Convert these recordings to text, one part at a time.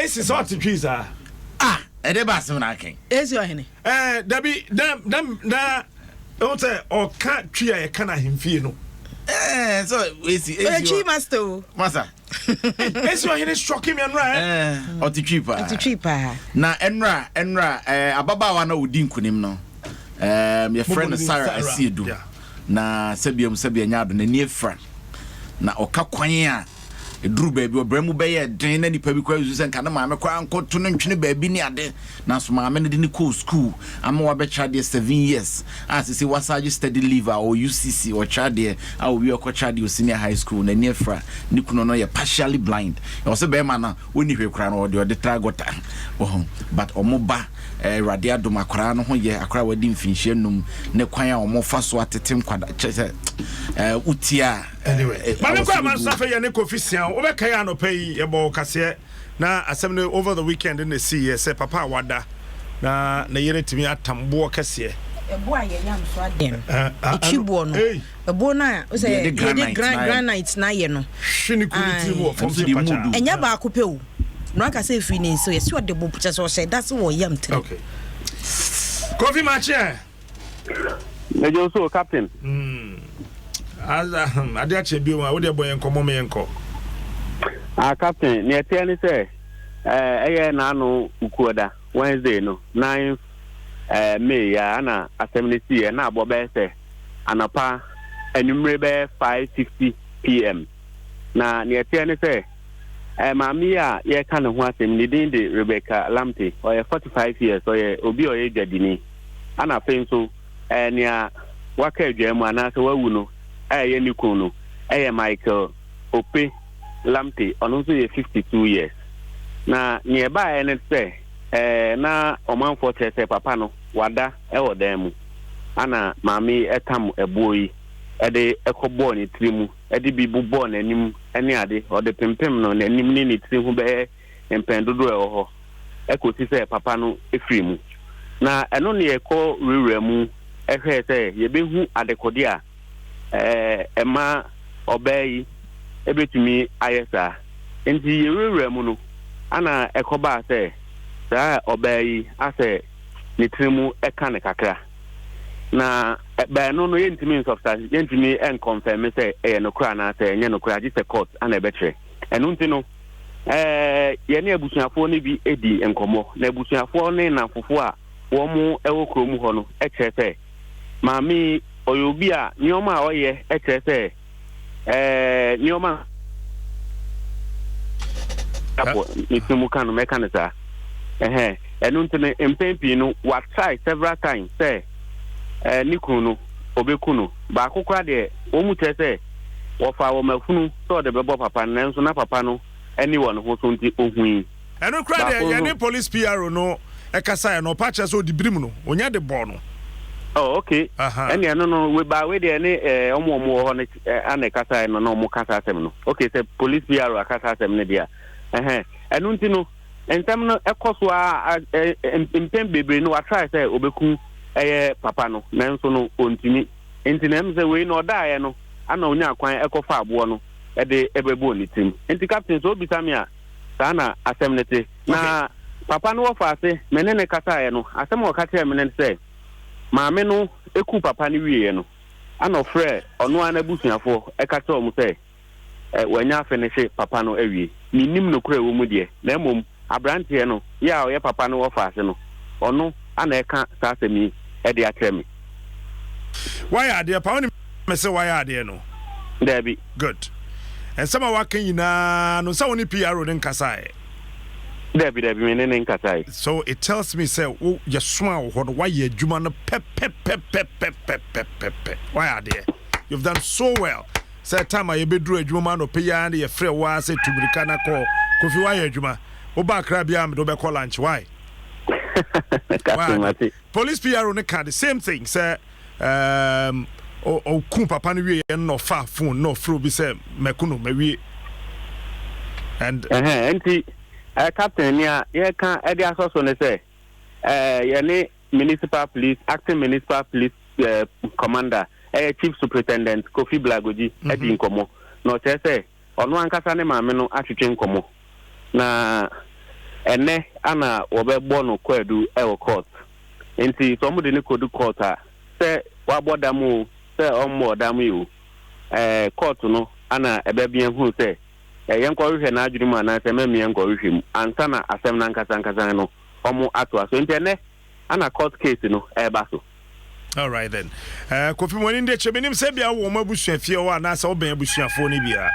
Esi sɛ ɔte twi saa. Ah, ɛde ba asɛm na akɛn. Esi ɔhene. Ɛɛ dabi na na na ɛwɔ sɛ ɔka twi a yɛka no ahemfie no. Ɛɛ sɛ esi esi. Ɔyɛ twi master o. Masa. Esi ɔhene sɔki mi ɛnura ɛ. Ɛɛ ɔte twi paa. Ɔte twi paa. Na ɛnura ɛnura ɛɛ ababaawa na odi nkunim no ɛɛm yɛfrɛ no Sarah Asiedu na sɛbiam sɛbia nya ado n'ani afira na ɔka kwan a Ɛduruu baabi, ɔbra mu bɛyɛɛ den na nnipa bi koraa susu sɛ nka ne maame koraa nkɔto no ntwene baabi ne ade. Nanso maame no de no kɔɔ sukuu ama wabɛkyerɛ adeɛ 7 years a sesei wasan agye study leave a ɔwɔ UCC, ɔkyerɛ adeɛ a ɔwie ɔkɔkyerɛ adeɛ wɔ senior high school. N'ani afira. Ne kunu no yɛ partially blind. Ɛwɔ sɛ bɛrima no ɔnni hwee koraa no ɔde ɔde tra gɔta. Wahu? But wɔn ba, eh, Awurade adom akwaraa no ho yɛ, akwaraa a wadi mfinhyia num ne kwan a wɔfa so atete nkwadaa kyerɛ sɛ eh, wotie a Anyway, maame kɔ ama nso afei yɛne Kofi Sian wobɛka yɛ anɔpa yi yɛbɔ kaseɛ na asɛm no over the weekend na ɛsii yɛ sɛ papa a wada na ne yere tumi atam boɔ kɛseɛ. Ɛboɔ a yɛyam so adeɛ no, ɛtwi boɔ no, ɛboɔ no a sɛ yɛde granite na ayɛ no, hwe ne kunu tiri mu wɔ fam sɛ pakyaa. Ɛnyɛ baako pɛ o, na waka sɛ ɛfiri ne nsa yɛsi ɔde bo kyɛ sɛ ɔhyɛ da sɛ wɔyam tiri. Okay. Kofi Makyeɛ. Mejɛ so captain. Ade akyɛ bio a wode bɔ yɛn nkɔmmɔ ma yɛnkɔ. Ah captain, nea ɛteɛ ne sɛ ɛyɛ n'ano Ukuoda Wednesday no 9 May ya ana asɛm no siiɛ na abɔ bɛyɛ sɛ anɔpa anwummere bɛyɛ 5:50 pm. Na nea ɛteɛ ne sɛ maame yi a yɛreka ne ho asɛm ne din de Rebecca Lamte, ɔyɛ 45 years, ɔyɛ obi a ɔyɛ dwadini. Ana afei nso nea waka adwaa mu anaasɛ wawu no a ɛyɛ ne kunu no yɛ Michael Ope Lamte, ɔno nso yɛ 52 years. Na nea ɛbaeɛ ne sɛ na ɔmanfoɔ kyerɛ sɛ papa no wada wɔ dan mu ana maame yi tam ɛboɔ yi de kɔbɔɔ ne tiri mu de bi bobɔɔ n'anim ne ade, ɔde pempem no n'anim ne ne tiri ho bɛyɛ mpɛn dodoɔ a ɛwɔ hɔ kɔsi sɛ papa no firi mu. Na ɛno ne yɛkɔ wurawura mu hwɛɛ sɛ yɛbɛhu adekode a ɛma ɔbaa yi bɛtumi ayɛ saa. Nti yɛwurawura mu no, ana ɛkɔbaa sɛ saa ɔbaa yi asɛ ne tiri mu ka no kakra. Na baanu no yɛntumi nsubstantiate, yɛntumi nkɔnfɛme sɛ ɛyɛ nokorɛ anaasɛ ɛnyɛ nokorɛ agye sɛ court ana ɛbɛkyerɛ. Ɛno nti no, yɛne abusuafoɔ no bi di nkɔmmɔ, na abusuafoɔ ne nnamfofoɔ a wɔn wɔ kurom hɔ no kyerɛ sɛ maame yi ɔyɛ obi a nneɛma a ɔyɛ kyerɛ sɛ nneɛma apɔ ne ti mu ka no mɛka no saa ɛhɛn. Ɛno nti no mpɛn pii no watry several times sɛ ne kunu no ɔbɛku no. Baako koraa deɛ wɔn mu kyerɛ sɛ wɔfa wɔn afunu sɛ ɔde bɛbɔ papa no, nanso na papa no ani wɔ ne ho so nti ohui. Ɛno koraa deɛ Baako nso. Yɛne police PRO no kasaeɛ no, ɔpa kyerɛ sɛ ɔde birim no, ɔnya de bɔɔ no. Oh, okay. Ɛne ɛno no, we ba we deɛ ne ɔmo ɔmo wɔ hɔ no ana ɛkasaeɛ no na ɔmo kasa asɛm no. Okay, sɛ police PRO akasa asɛm no deɛ a, ɛhɛn. Ɛno nti no, nsɛm no ɛkɔ so a mpɛn bebree no watry sɛ ɔbɛku ɛyɛ papa no, nanso no ɔntumi. Nti na ɛm sɛ wei no ɔdaeɛ no ana ɔnya kwan ɛkɔfa aboɔ no ɛde ɛbɛbɔɔ ne tirim. Nti captain, sɛ obisa me a, saa na asɛm no te. Na papa no wɔfa ase me ne ne kasaeɛ no, asɛm a ɔka kyerɛɛ me ne sɛ maame no eku papa no wieɛ no, ana ɔfrɛ ɔno ara n'abusuafoɔ ɛka kyerɛ wɔn sɛ wanya afe no hye papa no awie. Mennim nokorɛ ɛwɔ mu deɛ, na mmom aberanteɛ no yɛ a ɔyɛ papa no wɔfa ase no, ɔno ana ɛka saa asɛm yi ɛde akyerɛ me. Wayɛ adeɛ pa, wonim me sɛ wayɛ adeɛ no. Daabi. Good. Nsɛm a waka nyinaa no sɛ wo ne PRO no nkasaeɛ? Daabi, daabi, me ne ne nkasaeɛ. So it tells me sɛ wo yɛsomaa wo hɔ no woayɛ adwuma no pɛpɛpɛpɛpɛpɛpɛpɛ. Wayɛ adeɛ. You've done so well. Sɛ time a yɛbɛduru adwuma mu anɔpɛ yi ara ne yɛfrɛ wo ara sɛ tu mmirika na kɔ. Kofi, woayɛ adwuma. Woba Accra biara mede wobɛkɔ lunch. Why? Captain, mate. Police PRO no ka the same thing sɛ ɔku papa no wieɛ no na ɔfa phone na ɔfrɛ obi sɛ mɛku no mawie and. Ɛhɛn, nti captain, nea yɛka de asɔ so ne sɛ yɛne municipal police, acting municipal police commander, ɛyɛ Chief Superintendent Kofi Blagodzi adi nkɔmmɔ, na ɔkyerɛ sɛ ɔno ankasa ne maame no atwetwe nkɔmmɔ na Ɛnnɛ ana wɔbɛbɔ no kwaadu wɔ court. Nti sɛ wɔde no kɔdu court a, sɛ wabɔ dam o, sɛ ɔmmɔɔ dam yi o, ɛɛ court no ana ɛbɛbea hunu sɛ yɛnkɔhwehwɛ n'adwene mu anaasɛ mɛmmea nkɔhwehwɛ mu ansa na asɛm no ankasa ankasa no wɔatoa so. Nti ɛnnɛ ana court case no ɛreba so. All right then. Kofi mo ani nde kyɛ menim sɛ bia wɔ mo abusua fie hɔ anaasɛ wobɛn abusuafoɔ no bia.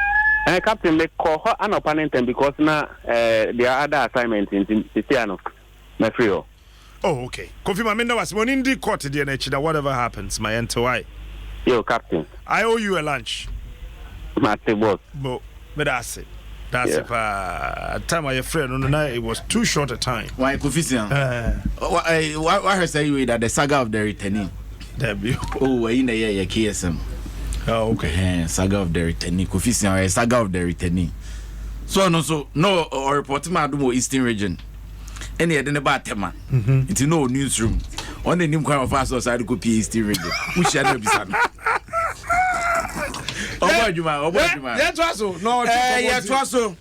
Captain me kɔ hɔ anɔpa ne ntɛm because na there are other assignments nti sisi ano mɛfiri hɔ. Oh okay. Kofi ma menda wase mo ani ndi court deɛ no akyi na whatever happens ma yɛnte why. Yo captain. I owe you a lunch. Mate boss. Bo meda ase. Da ase paa. Time a yɛfrɛ no no na it was too short a time. Why Kofi Sian? Wahwɛ sɛ yi da the saga of the returnee. Dabi. Oh, ayi na yɛ yɛ KSM. Oh, okay. Saga of the returnee. Kofi Sian ɔyɛ saga of the returnee. So ɔno nso no ɔreport ma adum wɔ Eastern Region. Ɛna yɛde ne ba atɛma. Nti no newsroom. Ɔno anim kwan ɔfa so ɔsan de kɔ pie Eastern Region. Wohyia no abisa no. Ɔbɔ adwuma, ɔbɔ adwuma. Yɛtoa so. Na ɔtwe kɔmɔ Yɛtoa so.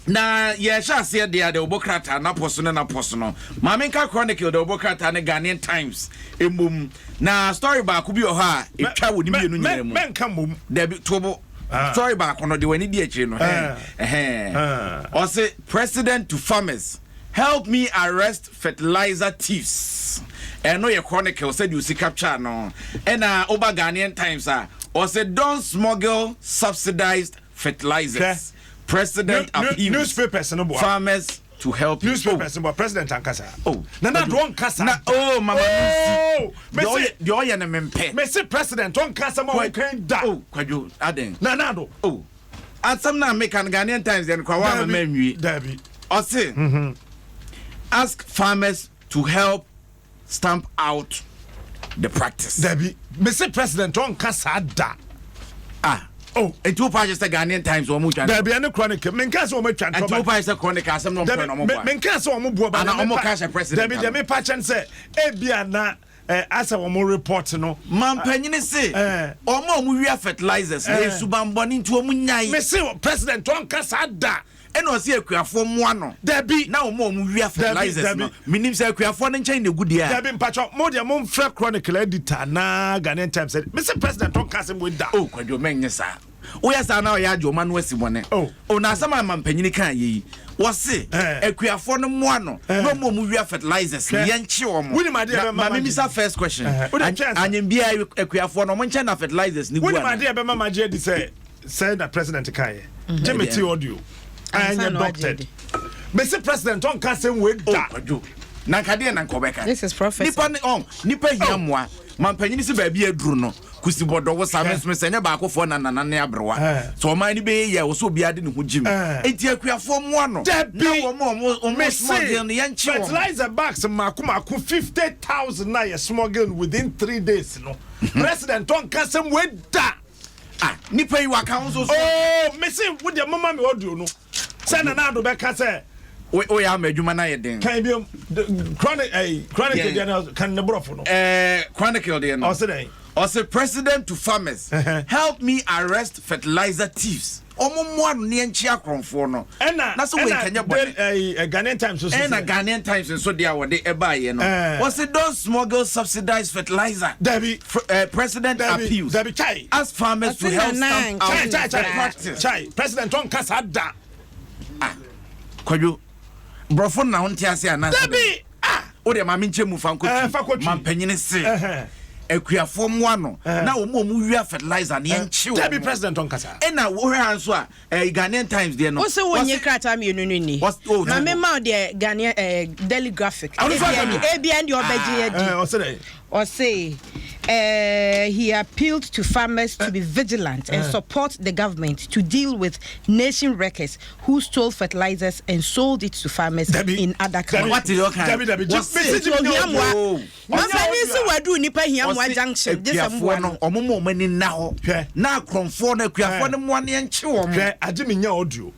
Na yɛhyɛ aseɛ deɛ de wɔbɔ krataa n'apɔ so ne n'apɔ so no. Maame nka Chronicle de wɔbɔ krataa ne Ghanaian Times mmom. Na story baako bi wɔ hɔ a etwa wɔ ne mmienu nyinaa mu. Mɛnka mmom. Dabi tobo. Story baako no de w'ani di akyire no. Ɔse president to farmers help me arrest fertilizer thieves. Ɛno yɛ Chronicle sɛdeɛ osi capture no. Ɛna woba Ghanaian Times a ɔse don't smuggle subsidized fertilizers. President appeals newspapers no boa farmers to help you. Newspapers no boa president ankasa. Oh, na na do ɔnkasa. Na oh mama oh, Lucy. Deɛ ɔyɛ no mempɛ. Mese president ɔnkasa ma ɔnkan da. Oh, Kwadwo aden. Na na do. Oh. Asɛm na meka no Ghanaian Times deɛ no kora wa mama nwie. Dabi. Ɔse ask farmers to help stamp out the practice. Dabi. Mese president ɔnka saa da. Ah. Oh. Nti wo pakyɛ sɛ Ghanaian Times wɔn twa. Dabi ɛne Chronicle menka sɛ wɔn atwa ntɔba. Nti wo pakyɛ sɛ Chronicle asɛm na wɔn pɛ na wɔn boa. Menka sɛ wɔn boa ba. Ana wɔn ka sɛ president. Dabi deɛ mepa kyɛn sɛ ebi ana asɛ wɔn report no. Mampanyini se wɔn a wɔn wia fertilizers na esubanbɔne nti wɔn nyae. Mese president ɔnka saa da. Ɛna ɔsi akuafoɔ mmoa no. Dabi. Na wɔn a wɔn wia fertilizers no. Minim sɛ akuafoɔ no nkyɛn na egu deɛ. Dabi mpatsɔ mo deɛ mo nfrɛ Chronicle editor na Ghanaian Times mese president ɔnka asɛm wei da. Oh Kwadwo mɛnyɛ saa. Woyɛ saa na ɔyɛ agye ɔma no asi bɔne. Oh. Oh na asɛm a mampanyini kaa yɛ yi. Wɔse akuafoɔ no mmoa no na wɔn a wɔn wia fertilizers no yɛnkye wɔn. Wonim adeɛ Na bɛma maame magye misa first question. Wode twɛn sa. Anyem biara akuafoɔ no wɔn nkyɛn na fertilizers no gu Wonim ana? adeɛ bɛma magye adi sɛ sɛ na president kaeɛ. Gye me te audio. Ɛnyɛ doctored. Mese president ɔnka asɛm wei da. Oh Kwadwo. Na nka deɛ na nka ɔbɛka. This is prophecy. Nipa ne ɔn nipa hia mmoa. Mampanyini sɛ baabi aduru no kusi bɔdɔ wo saa me sɛ nyɛ baakofoɔ na nana ne aberewa. Sɛ ɔman no bɛyɛ yie a wɔ sɛ obiara de ne ho gyim. Enti akuafoɔ mmoa no. Dabi. Na wɔn a wɔn Mese smuggle no yɛnkye wɔn. fertilizer bags mmaako mmaako 50,000 na yɛ smuggle within 3 days no. President ɔnka asɛm wei da. Ah, nipa yi waka ho nso so. Oh, mese wo deɛ moma me audio no. Sɛ Nana Addo bɛka sɛ. Woyɛ ama adwuma no ayɛ den. Kan biom chronic chronicle deɛ no kan ne borɔfo no. Chronicle deɛ no. Ɔse dɛn? Ɔse president to farmers help me arrest fertilizer thieves. Ɔmo mmoa no ne yɛnkye akorɔmfoɔ no. Ɛna na sɛ wei nkɛnyɛ bɔne. Ɛna Ghanaian Times nso. Ɛna Ghanaian Times nso deɛ a wɔde ɛbaayɛ no. Wɔse don't smuggle subsidized fertilizer. Dabi. President appeals. Dabi chai. Ask farmers to help stamp out chai, chai, the practice. Chai, president ɔnka saa da. Ah, Kwadwo, borɔfo na wonte ase anaasɛ Dabi. Ah. Wo deɛ maame nkyɛn mu fa nkɔ twi. Mampanyini se. Akuafoɔ mmoa no na wɔn a wɔn wia fertilizer no yɛnkye wɔn. Dabi president ɔnkasa. Ɛna wohwɛ ha nso a Ghanaian Times deɛ no. Wose wonye krataa mmienu no ni. Na me ma deɛ Ghanaian Daily Graphic. Ebia deɛ ɔbɛgye adi. Ɔse dɛ. Ɔse he appealed to farmers to be vigilant and support the government to deal with nation wreckers who stole fertilizers and sold it to farmers in other countries. Dabi dabi. Mampanin sɛ waduru nipa hia mmoa junction gye sɛ mmoa no. Ɔmo ma ɔmo ani nna hɔ. Na akorɔmfoɔ no akuafoɔ no mmoa no yɛnkye wɔn. Hwɛ agye me nya audio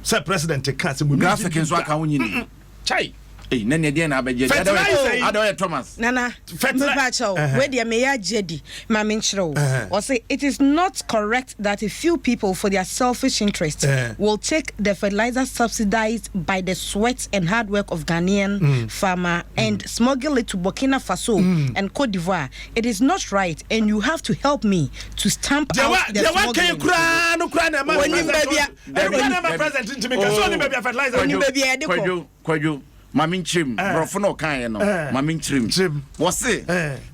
sɛ president ka sɛ mo. Graphic nso aka ho nyini. Chai. Ei, na nea deɛn na abɛgye adi? Fertilizer yi. Ada ɔyɛ Thomas. Nana, mepa kyɛw, wei deɛ meyɛ agye adi, ma menkyerɛ wo. Ɔse, it is not correct that a few people for their selfish interest will take the fertilizer subsidized by the sweat and hard work of Ghanaian mm. farmer and mm. smuggle it to Burkina Faso mm. and Cote d'Ivoire. It is not right and you have to help me to stamp out the smuggling. Onim baabi a president ntumi ka so onim baabi a fertilizer. Onim baabi a yɛde kɔ. Kwadwo, ma me nkyerɛ mu. Borɔfo na ɔkaeɛ no, ma me nkyerɛ mu. Wɔse,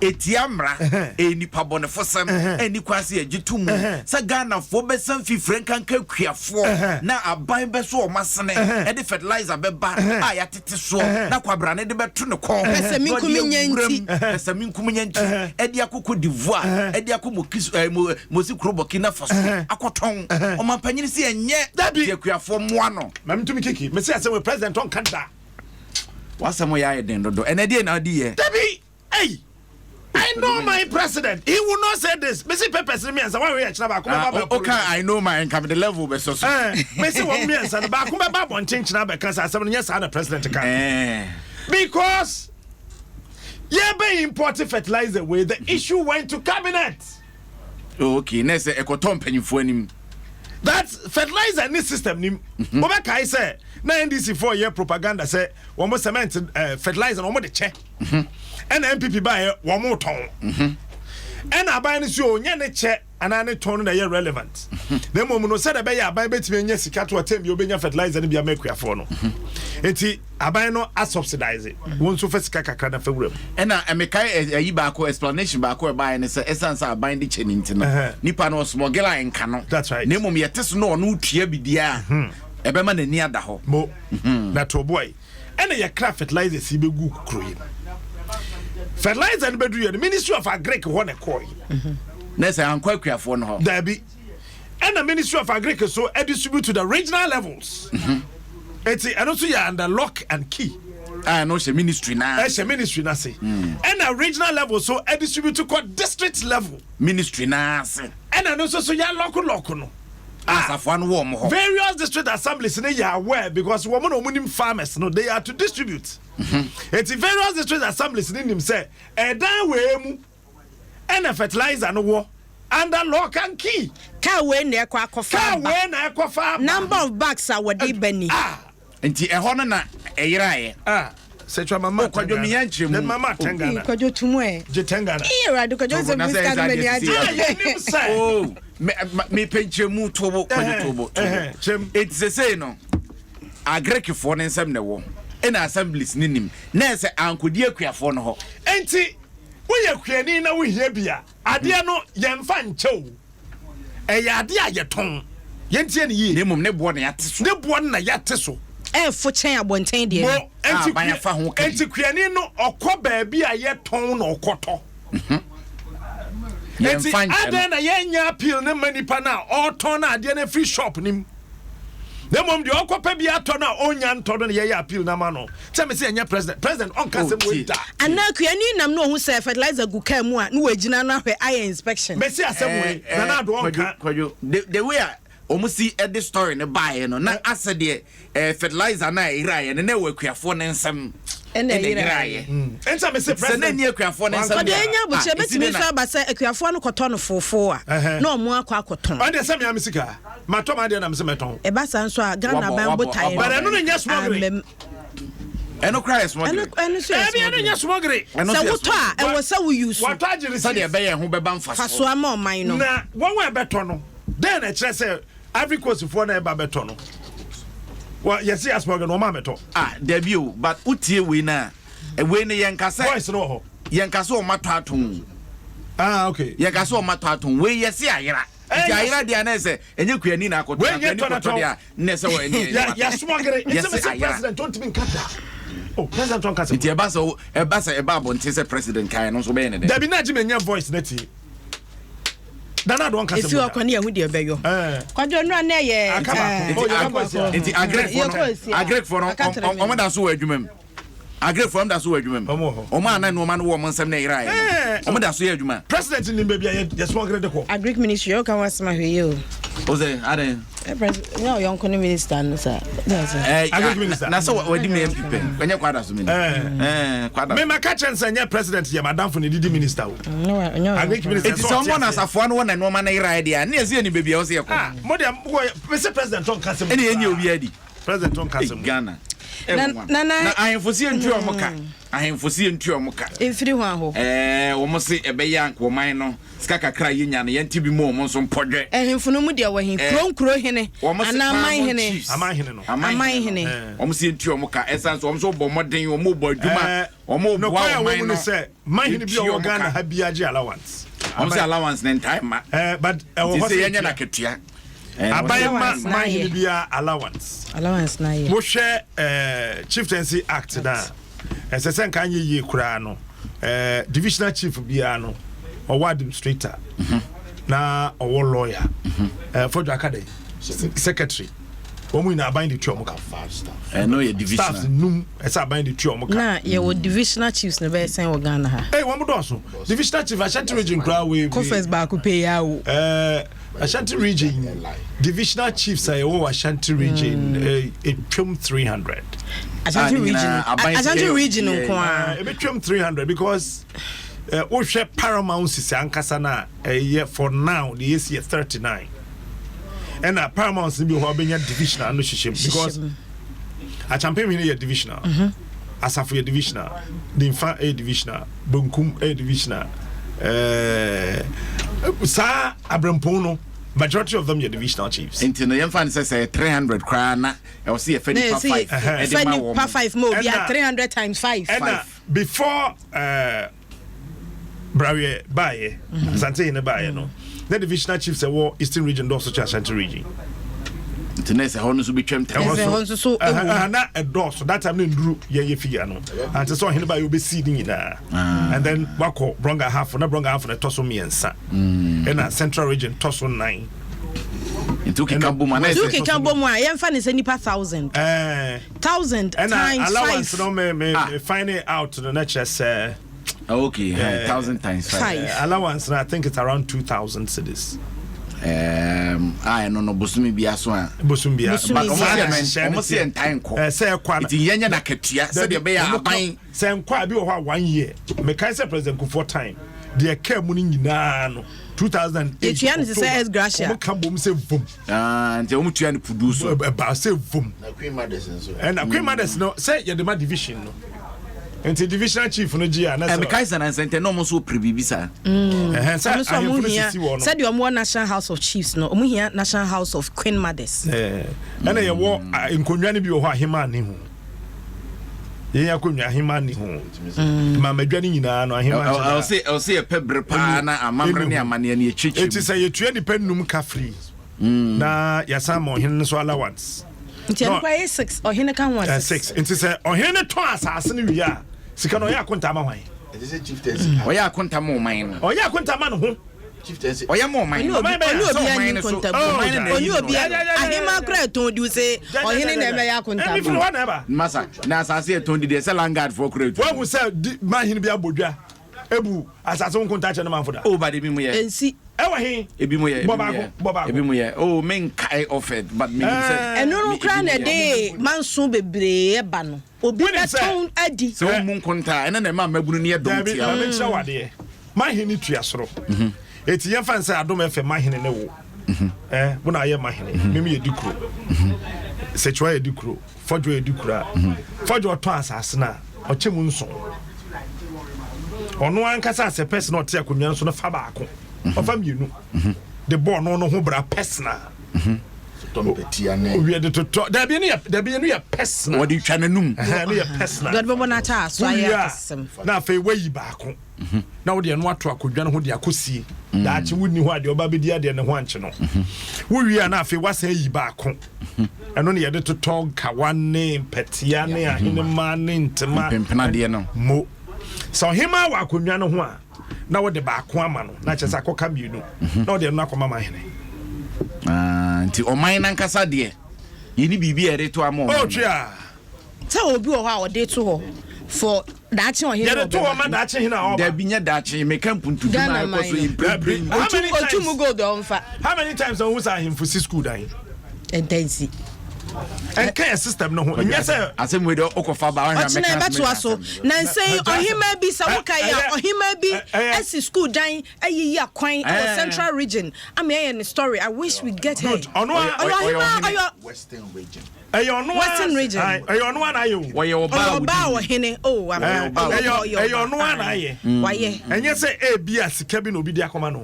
ɛtia mmara, ɛyɛ nipa bɔnefosɛm, ɛnni kwan sɛ yɛgye to mu sɛ Ghanafoɔ bɛsa mfifire nkanka akuafoɔ na aban bɛso wɔn asene de fertilizer bɛba a yɛatete soɔ na kwabrane de bɛto ne kɔn ho na ɔde awura mu pɛsɛmenkominya nti ɛde akɔ Cote d'Ivoire, ɛde akɔ Mokis, eh, Mo, Mosi kuro Burkina Faso akɔtɔn. Ɔmampanyini se ɛnyɛ, Dabi. nti akuafoɔ mmoa no. Maame tumi kiki. Mese asɛm wei president ɔnka da. W'asɛm yɛ ayɛ den dodo. Ɛnɛ deɛ na ɔdi yɛ. Dabi ei I know my president he will not say this. Mese papers no mmiɛnsa wɔn yɛ kyerɛ baako bɛba bɛ. Oka I know my nka the level bɛ sɔ so. Ɛɛ mese wɔn mmiɛnsa no baako bɛba abɔnten kyerɛ abɛka sɛ asɛm no nyɛ saa na president ka. Because yɛbɛ import fertilizer wei the issue went to cabinet. Oh, okay na sɛ ɛkɔtɔ mpanyinfoɔ anim. That fertilizer ne system nim. Mhm. Wobɛkae sɛ na NDC foɔ yɛ propaganda sɛ wɔn cement eh, fertilizer na wɔn de kyɛ. Mhm. Ɛna NPP baeɛ wɔn tɔn. Mhm. Ɛna aban no so nyɛ ne kyɛ anaa ne tɔn no na ɛyɛ relevant. Na mmom no sɛdeɛ ɛbɛyɛ aban bɛtumi anya sika to ɔtɛm bi obɛnya fertilizer no bi ama akuafoɔ no. Nti aban no asubsidize wo nso fa sika kakra na fa wura mu. Ɛna mekae ayi baako explanation baako ɛbaeɛ ne sɛ ɛsiane sɛ aban de kyɛ ne nti no nipa no ɔsmɔgel a nka no That's right. Na mmom yɛte so na ɔno tua bi deɛ a hmm. ɛbɛma n'ani ada hɔ. Mo hmm. na to boy ɛna yɛkra fertilizers yi bɛgu kuro yi fertilizer no bɛduru yɛ no Ministry of Agric hɔ na ɛkɔɔ yi. Mhm. Na sɛ ankɔ akuafoɔ no hɔ. Daabi. Ɛna Ministry of Agric so distribute to the regional levels. Eti ɛno nso yɛ under lock and key. A ɛno hyɛ ministry na. Ɛhyɛ ministry na se. Ɛna regional level so distribute kɔ district level. Ministry na ase. Ɛna ɛno nso so yɛ lock lock no. Asafo ano wɔ wɔn hɔ. Various district assemblies ne yɛ aware because wɔn na wɔn nim farmers no, they are to distribute. Eti various district assemblies ne nim sɛ ɛdan wei mu. Ɛna fertilizer no wɔ under lock and key. Car wei na ɛkɔ akɔfa Car aba. wei na ɛkɔfa aba. Number of bags a wɔde ba ni. Ah. Nti ɛhɔ no na ɛyeraeɛ. Ah. Sɛ mama Oh, Kwadwo, meyɛ nkyerɛmu. Then mama 10 Ghana. Ee, Kwadwo to mu ɛ. Gye 10 Ghana. Ee, Awurade, Kwadwo sɛ na mi sɛ sika no ɛsɛ m'ani adeɛ agye. sisi Ah, yɛnim sɛ. Oh, me ma- mepɛ nkyerɛmu tobo, Kwadwo tobo, tobo. Ɛhɛn, kyerɛm. Enti sesei no, Agrikifoɔ no nsɛm na ɛwɔ, ɛna assemblies no nim, na ɛsɛ ankɔdi akuafoɔ no hɔ. Enti Woyɛ kuani na wohia bi a, adeɛ no yɛmfa nkyɛ o. Ɛyɛ adeɛ a yɛtɔn. Yɛntie no yie. Na mmom ne boɔ na yɛate so. Ne boɔ no na yɛate so. Ɛfo kyɛn abɔnten deɛ no. Mo, enti A aban afa ho ka bi. Enti kuani no ɔkɔ baabi a yɛtɔn na ɔkɔtɔ. Enti Yɛmfa nkyɛ adɛn no. na yɛnyɛ appeal no mma nipa no a ɔretɔn no adeɛ no afiri shop no mu? Na mmom deɛ ɔkɔpɛ bi atɔ no a ɔnnya ntɔ no na yɛyɛ appeal no ama no. Sɛ mese ɛnyɛ president, president ɔnka Oh, asɛm wei tie. da. Anaa kuani nam na ohu sɛ fertilizer gu car mu a na wagyina no ahwɛ ayɛ inspection. Mese asɛm wei, Eh, eh, Nana Addo ɔnka. Kwadwo, Kwadwo, the way a wɔn si de story no baeɛ no, na asɛ deɛ eh, fertilizer no a ɛyeraeɛ no, na ɛwɔ akuafoɔ no nsam Ɛna ɛna ɛyeraeɛ. ɛyeraeɛ. Ɛnti a mese Sɛ na president. ɛnni akuafoɔ no nsam Ɔde deɛ a, anya ah, abokyerɛ ɛsi bɛtumi dɛn nso na aba sɛ akuafoɔ no kɔtɔ no foofoo a Ɛhɛn. na ɔmo akɔ akɔtɔn. Ɔno deɛ sɛ mea me sika. Matɔ m'adeɛ na mese mɛtɔn. Ɛba saa nso a Ghana Wabɔ, aban wabɔ, botaeɛ wabɔ. no But ɛno no nyɛ smuggling. ammam. Ɛno koraa yɛ smuggling. Ɛno ɛno nso yɛ Ɛbi ɛno smuggling. nyɛ smuggling. Ɛno Sɛ nso yɛ wotɔ a smuggling. ɛwɔ sɛ wo use Watɔ agye receipt. Sɛdeɛ ɛbɛyɛ ɛho bɛba mfasoɔ. fasoɔ ama ɔman no. Na wɔn a ɛbɛtɔ no, dɛn na ɛkyerɛ sɛ Ivory Coast foɔ na ɛba bɛtɔ no? Wɔ yɛsi yɛ smuggling no wɔn amɛtɔ. Ah, dabi o, but wotie wei no a, wei no yɛnka sɛ. Voice no wɔ hɔ. Yɛnka sɛ wɔn atɔ atɔn o. Ah, okay. Yɛnka sɛ wɔn atɔ atɔn. Wei yɛsi ayera. Nti ayera deɛ anɛ sɛ ɛnyɛ kuani na akɔtɔ. Wei nyɛ tɔ na tɔ deɛ a nnɛ sɛ wɔ ɛnyɛ. Yɛ yɛ smuggling. Nti Yɛsi mese ayera. president ɔntumi nka da. Oh, president ɔnka sɛ. Nti ɛba sɛ ɛba sɛ ɛba abɔnten sɛ president kan no nso bɛyɛ ne dɛ. Dabi na agye me nyɛ voice na tie. Nana Addo ɔnka sɛ Efi hɔ kɔ ne yɛhu deɛ ɛbɛyɔ. Kwadwo nnura na ɛyɛ. Aka baako. Oh, yɛbɛkɔ asia. Nti agrikfoɔ no agrikfoɔ no wɔn da so wɔ adwuma mu. Agrikfoɔ wɔn da so wɔ adwuma mu. Wɔn a na nneɛma no wɔ wɔn nsam na ɛyeraeɛ no wɔn da so yɛ adwuma. President nim baabi a yɛ smuggling de kɔ. Agric ministry ɔka ho asɛm ahwɛ yie o. O sɛ adɛn. Nyɛ ɔyɔnko ne minister no sa. Agric minister. Na sɛ wadi me MP pɛ. Ɛnyɛ kwada so mini. Eh, kwada. Me ma ka kyɛn sɛ nyɛ president yɛ madamfo ne didi minister o. Agric minister. Eti sɛ ɔmo na asafoa no wɔ na nneɛma no yera deɛ a, ne yɛsɛ yɛ ni baabi a ɔsɛ yɛkɔ. Ah, mo deɛ mo yɛ me sɛ president ɔnka sɛm. Ɛne yɛnyɛ obi adi. President ɔnka sɛm. Ghana. Na na ahemfo si yɛntua ɔmo ka. Ahemfo si yɛntua ɔmo ka. Mfiri ho aho. Ɛɛ wɔn se ɛbɛyɛ anka ɔman no sika kakra a yɛnya no yɛnte bi mu wɔn nso mpɔdwɛ. Ahemfo no mu deɛ wɔ he? Kuro nkuro hene anaa aman hene? Aman hene no. Aman hene. Wɔn se yɛntua wɔn ka ɛsan so wɔn nso bɔ mmɔden wɔn bɔ adwuma wɔn boa ɔman no. Sɛ man hene bi a ɔwɔ Ghana ha bi agye allowance. Wɔn sɛ allowance ne ntae ma. But ɛwɔ hɔ sɛ yɛnyɛ no akatua. Aban ma man hene biara allowance. Allowance na yɛ. Wohwɛ Chieftaincy Act na ɛsɛ sɛ nka anyɛ yie koraa no divisional chief biara no ɔwɔ administrator na ɔwɔ lawyer fɔdwo aka dɛ secretary wɔn nyinaa aban de tua wɔn ka. Ɛno yɛ divisional. Staffs num ɛsɛ aban de tua wɔn ka. Na yɛwɔ divisional chiefs no bɛyɛ sɛn wɔ Ghana ha. Ee wɔn dɔɔso divisional chief Ashanti region koraa wei. Conference baako pɛ ya o. Ɛɛ Ashanti region divisional chiefs a yɛwɔ wɔ Ashanti region etwam 300. Ashanti region Ashanti region nko ara. Ebetwam 300 because wohwɛ paramount sisi ankasa na ɛyɛ for now deɛ yɛsi yɛ 39 ɛna paramount no bi wɔ hɔ a wobɛnya divisional no hyehyɛ mu because Akyampenhene yɛ divisional, Asafo yɛ divisional, Nimfa yɛ divisional, Bonkum yɛ divisional. Ɛɛ saa abrɛmpɔn no majority of them yɛ divisional chiefs. Nti no yɛmfa no sɛ sɛ 300 koraa na ɛwɔ sɛ yɛfa nipa 5 ɛde ma wɔn. Nipa 5 ma obi a 300 times 5. Ɛna before uh, Braweɛ baeɛ, Asante hene baeɛ no, na divisional chiefs ɛwɔ Eastern region dɔɔso kyɛ Ashanti region. Nti na ɛsɛ hɔ no nso bɛtwam tɛ. Ɛhɔ nso so na ɛdɔɔso that time na nduru yɛn yɛ figure no. Ante sɛ ɔhene baeɛ obɛsii ne nyinaa. And then wakɔ Brɔnga Ahafo na Brɔnga Ahafo na ɛtɔ so mmiɛnsa. Ɛna Central region tɔ so nnan. Nti wokeka bom a na ɛsɛ. Nti wokeka bom a yɛmfa ne sɛ nipa thousand. Thousand times five. Ɛna allowance no me me me find it out no na kyerɛ sɛ. Okay, uh, 1,000 times 5. Allowance, I think it's around 2,000 cedis. Ah, no, no, bosome bia so a. Bosome bia. But omo se entan nkɔ. Eh, sɛ ɛkɔ ana. Nti yɛnyɛ na katua sɛ deɛ bɛyɛ aban. Sɛ nkɔ a bi wɔ hɔ a 1 year. Mekae sɛ President Kufuor time deɛ kaa mu no nyinaa no 2008. Yɛtua no sɛ S Gracia. Ɔmo ka bom sɛ vom. Ah, nti ɔmo tua no pudu so. Ɛba sɛ vom. Na Queen Mothers nso. Ɛna Queen Mothers no sɛ yɛde ma division no. Nti divisional chief no gye a na sɛ. Mekae sɛ nansa ntɛ na ɔmo nso pere biribi saa. Ɛhɛn sɛ ahemfo no sisi wɔ no. Sɛdeɛ ɔmo wɔ National House of Chiefs no, ɔmo hia National House of Queen Mothers. Ɛna yɛwɔ nkonnwa no bi wɔ hɔ ahemaa ne ho. Yɛn akonnwa ahemaa ne ho. Mamadwa no nyinaa no ahemaa nhyɛ da. Ɛwɔ sɛ yɛpɛ bere paa na amammerɛ ne amanneɛ no yɛkyerɛkyerɛ mu. Eti sɛ yɛtua nipa nnum ka firi na yɛasan ma ɔhene no so allowance. Nti ɛno koraa yɛ six ɔhene ka ho a six. Nti sɛ ɔhene no tɔn asase no wie a sika no ɔyɛ akonta ma hwan? Ɔyɛ akonta ma ɔman no. Ɔyɛ akonta ma ne ho. Ɔyɛ ma ɔman no. Ɔne obi ani nkonta bu. Ɔne obi ahema koraa ɛtɔn di sɛ ɔhene na ɛbɛyɛ akonta ma. Ɛmi firi hɔ na ɛba. Masa na asase ɛtɔn di deɛ sɛ landguard foɔ koraa etu. Wahu sɛ mahene bi abɔ dwa ebu asase ho nkonta kyerɛ ne manfo da. O ba de bi mu yɛ. Ensi. Ɛwɔ he? Ebi mu yɛ. Bɔ baako, bɔ baako. Ebi mu yɛ. Oh, me nkae of it, but me nim sɛ. Ɛno no koraa na ɛde manso bebree ba no. Obi bɛtɔn adi. Sɛ wɔn mu nkonta, ɛna na ɛma mmabunu no yɛ dɔm tia. Dabi, ma menkyerɛ wo adeɛ. Mahene tua soro. Eti yɛmfa no sɛ Adom FM mahene ne wo. Eh, wo na ayɛ mahene. Mimi yɛ di kuro. Sekyewa yɛ di kuro. Fɔdwo yɛ di kuro a. Fɔdwo ɔtɔn asase no a, ɔkyɛ mu nson. Ɔno ankasa asɛ pɛs na ɔte akonnwa no so no fa baako. Ɔfa mmienu. De bɔ ɔno no ho bra personal. Owie de totɔ. Dabi no yɛ dabi no yɛ personal. Wɔde twa n'anum. Ɛhɛn no yɛ personal. Deɛ ɔde bɛbɔ n'ataa so ayɛ akɛsɛm. Na afei wayi baako. Na wode ɛno ato akonnwa no ho de akɔsie. Daakye wonni hɔ a deɛ ɔba bɛdi adeɛ ne ho ankye no. Wowie a na afei wasan ayi baako. Ɛno ne yɛde totɔ nkawa ne mpɛtea ne ahenemma ne ntoma. Mpempenadeɛ no. Mo. Sɛ ɔhemaa wɔ akonnwa no ho a, na wode baako ama no, na kyerɛ sɛ akɔka mmienu, na wode ɛno akɔma ma hene. Ah, nti ɔman nankasa deɛ, yɛni biribi a yɛde to ama ɔman. Oh, twea. Sɛ obi wɔ hɔ a ɔde to hɔ for daakye ɔhene Yɛde to hɔ ma daakye hene a ɔba. Dabi nyɛ daakye, meka mpuntudwuma a ɛkɔ so yi mprempren. Otu mu gold ɔmfa. How many times na wohu sɛ ahemfo si school dan? Ɛntansi. Ɛnka yɛ system no ho nyɛ sɛ. Asɛm wei deɛ wokɔfa ba wohwɛ a Ɔkyena mɛka ɛbɛtoa so. Nansa yi ɔhemaa bi sɛ woka yi a ɔhemaa bi asi school dan ayiyi akwan wɔ central region ama yɛayɛ ne story. I wish we get her. Good. Ɔno a Ɔyɛ ɔhemaa ɔyɛ Western region. Ɛyɛ ɔno a Western region. Ɛyɛ ɔno a na ayɛ o. Wɔyɛ ɔbaa Ɔyɛ ɔbaa ɔhene. Oh, am Ɛyɛ ɛyɛ ɔno a na ayɛ. Wayɛ. Ɛnyɛ sɛ ebi a sika bi na obi de akɔma no.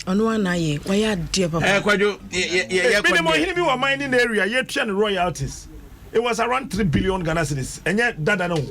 Ɔno a na ayɛ. Wayɛ adeɛ papa. Ɛɛ Kwadwo yɛ yɛ yɛ Menim ɔhene bi wɔ mining area yɛtua no royalties. It was around 3 billion Ghana cedis. Ɛnyɛ dada no o.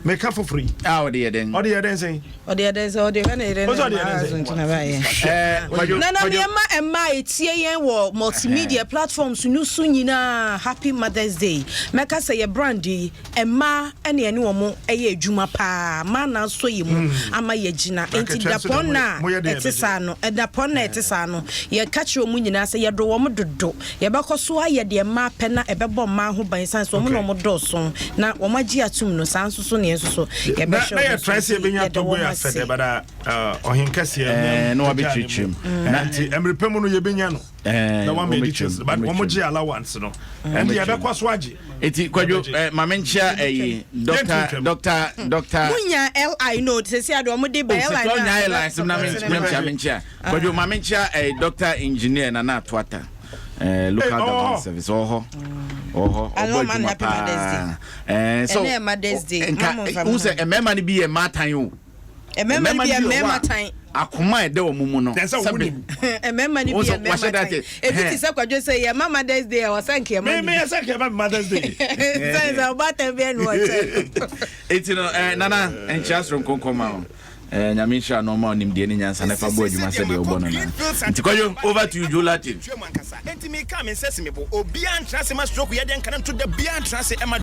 Meka foforɔ yi. A ɔde yɛ dɛn? Ɔde yɛ dɛn sɛn? Ɔde yɛ dɛn sɛ ɔde hwɛ ne yere ne Ɔsɛ ɔde yɛ dɛn mmaa sɛn? so nti na baayɛ. Ɛɛ Kwadwo Nana Kwadwo. mmiɛma mmaa etie yɛn wɔ multimedia platforms no so nyinaa, happy Mother's Day. Mɛka sɛ yɛ brand yi, mmaa ɛne ɛne wɔn ɛyɛ adwuma paa, mmaa na asɔ yɛ mu ama yɛgyina. Nti Akɛkyɛ nso dapɔn deɛ na moyɛ deɛ ɛte yɛbɛgye. saa no, ɛdapɔn na ɛte saa no, yɛka kyerɛ wɔn nyinaa sɛ yɛdɔ wɔn dodo. Yɛbɛkɔ so ayɛ deɛ mmaa pɛ na ɛbɛbɔ mmaa ho ban san so wɔn na wɔn dɔɔso na wɔn agye atum no saa nso so ne yɛn nso so Na yɛbɛhwɛ na wɔn yɛ so try sɛ nti yɛbɛnya yɛda Tɔgbe wɔn ase. Afɛdɛ bada ɔhen kɛseɛ. Ɛɛ, na wabɛkyerɛkyerɛ mu. Na nti mmerɛ pɛ mu no yɛbɛnya no. Ɛɛ, Na wama wɔbɛkyerɛ details mu, but wɔn wɔbɛkyerɛ gye allowance no. Ɛnti yɛbɛkɔ so agye. Eti Kwadwo maame nkyia ɛyi doctor Yɛntwintwam. Doctor doctor. Munya li no sɛsi ade ɔmo de ba Oh, li sɛ ɔnya airlines na menkyia Kwadwo, maame nkyia doctor engineer Nana Atoata, local Hey, ɔwɔ government hɔ. service. Ɔwɔ hɔ, ɔwɔ hɔ, Ano ɔbɔ ɔma no adwuma happy Mother's Day. paa. So Ɛnɛ yɛ Mother's Day. nka Mama mfa wohu mo sɛ ho. mmarima no bi yɛ mmaatan o. Mmarima no bi yɛ bi wɔ hɔ mmarima a, tan. Akoma a ɛda wɔn mu no Kyerɛ sɛ sɛbe- wonim. Mmarima no bi Wo yɛ sɛ mmarima wahyɛ tan. da te- Ebi hɛn. te sɛ Kwadwo sɛ yɛ ma Mother's Day a wɔsɛ nka yɛ ma Me yɛ sɛ kɛmɛ Mother's Day. sɛ ɔbaatan bi ɛnu ɔkyɛ. Eti no Nana, nkyia soro nkonkɔn ma wo. Nyame nhyira no ɔma ɔnimdeɛ ne nyansa na ɛfa bɔ adwuma sɛdeɛ wobɔ no no. Nti Kwadwo, over to you, Joe Latin. Enti meka me nsɛ se mebo obiaa ntena ase ma stroke yɛdeɛ nkana nto da biaa ntena ase ɛma.